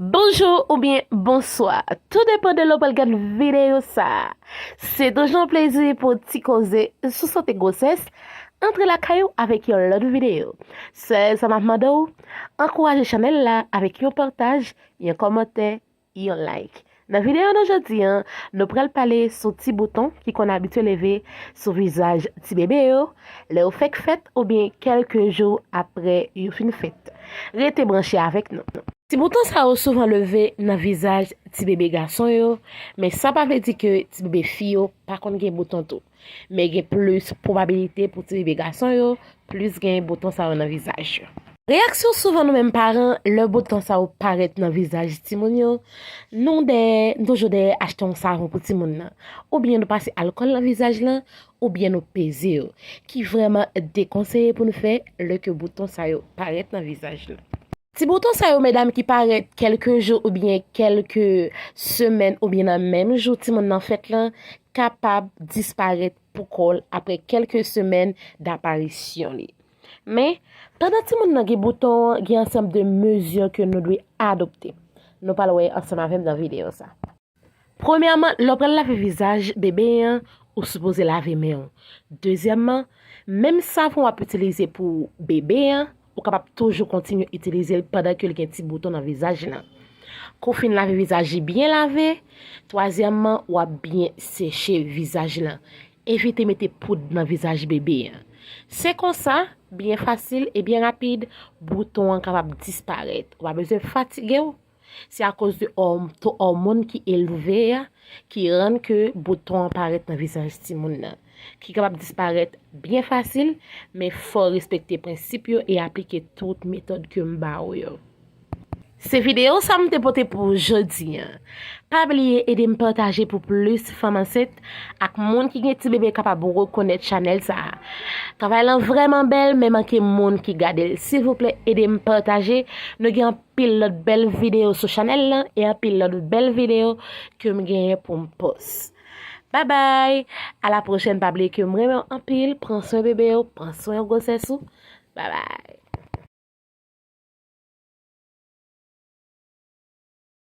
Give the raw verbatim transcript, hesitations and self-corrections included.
Bonjou oubyen bonswa, tou depann de lè w pral gad videyo sa a. Se toujou yon plezi pou ti koze sou sante gwosès, antre lakay ou avèk yon lòt videyo. Sèl sa m ap mande w, ankouraje chanèl la avèk yon pataj, yon kòmantè, yon like. Nan videyo nou jodi a, nou pral pale sou ti bouton ki konn abitye leve sou vizaj ti bebe yo, lè yo fèk fèt oubyen kèlke jou apre yo fin fèt. Rete branche avèk nou. Ti bouton sa yo souvan leve nan vizaj ti bebe gason yo, men sa pa vle di ke ti bebe fi yo pa konn gen bouton tou. Men gen plis pwobabilite pou ti bebe gason yo plis gen bouton sa yo nan vizaj yo. Reyaksyon souvan nou menm paran lè bouton sa yo parèt nan vizaj timoun yo, nou dèyè, nou toujou dèyè achte yon savon pou timoun nan, oubyen nou pase alkòl nan vizaj lan, oubyen nou peze yo, ki vrèman dekonseye pou nou fè lè ke bouton sa yo parèt nan vizaj lan. Ti bouton sa yo, medam, ki parèt kèlke jou oubyen kèlke semèn oubyen nan menm jou timoun nan fèt lan, kapab disparèt pou kò l apre kèlke semèn daparisyon li. Men, pandan timoun nan gen bouton an, gen ansanm de mezi ke nou dwe adopte. Nou pral wè ansanm avè m nan videyo sa. Premyèman, lè w pral lave vizaj bebe an, ou sipoze lave men w. Dezyèmman, menm savon w ap itilize pou bebe an, ou kapab toujou kontinye itilize l pandan ke l gen ti bouton nan vizaj lan. Kou w fin lave vizaj li byen lave, twazyèmman, w ap byen seche vizaj lan. Evite mete poud nan vizaj bebe an. Se konsa, byen fasil e byen rapid, bouton an kapab disparèt. Ou pa bezwen fatige w. Se akoz de òm-, to òmòn ki elve a ki rann ke bouton an parèt nan vizaj timoun nan, ki kapab disparèt byen fasil, men fò w respekte prensip yo e aplike tout metòd ke m ba w yo. Se videyo sa m te pote pou jodi a. Pa bliye ede m pataje pou plis fanm ansent ak moun ki gen ti bebe kapab rekonèt chanèl sa a. Travay lan vrèman bèl, men manke moun ki gade l. Silvouplè, ede m pataje. Nou gen anpil lòt bèl videyo sou chanèl lan e anpil lòt bèl videyo ke m genyen pou m pòs. Babay! A la pwochèn, pa bliye ke m renmen w anpil. Pran swen bebe w, pran swen gwosès ou. Babay!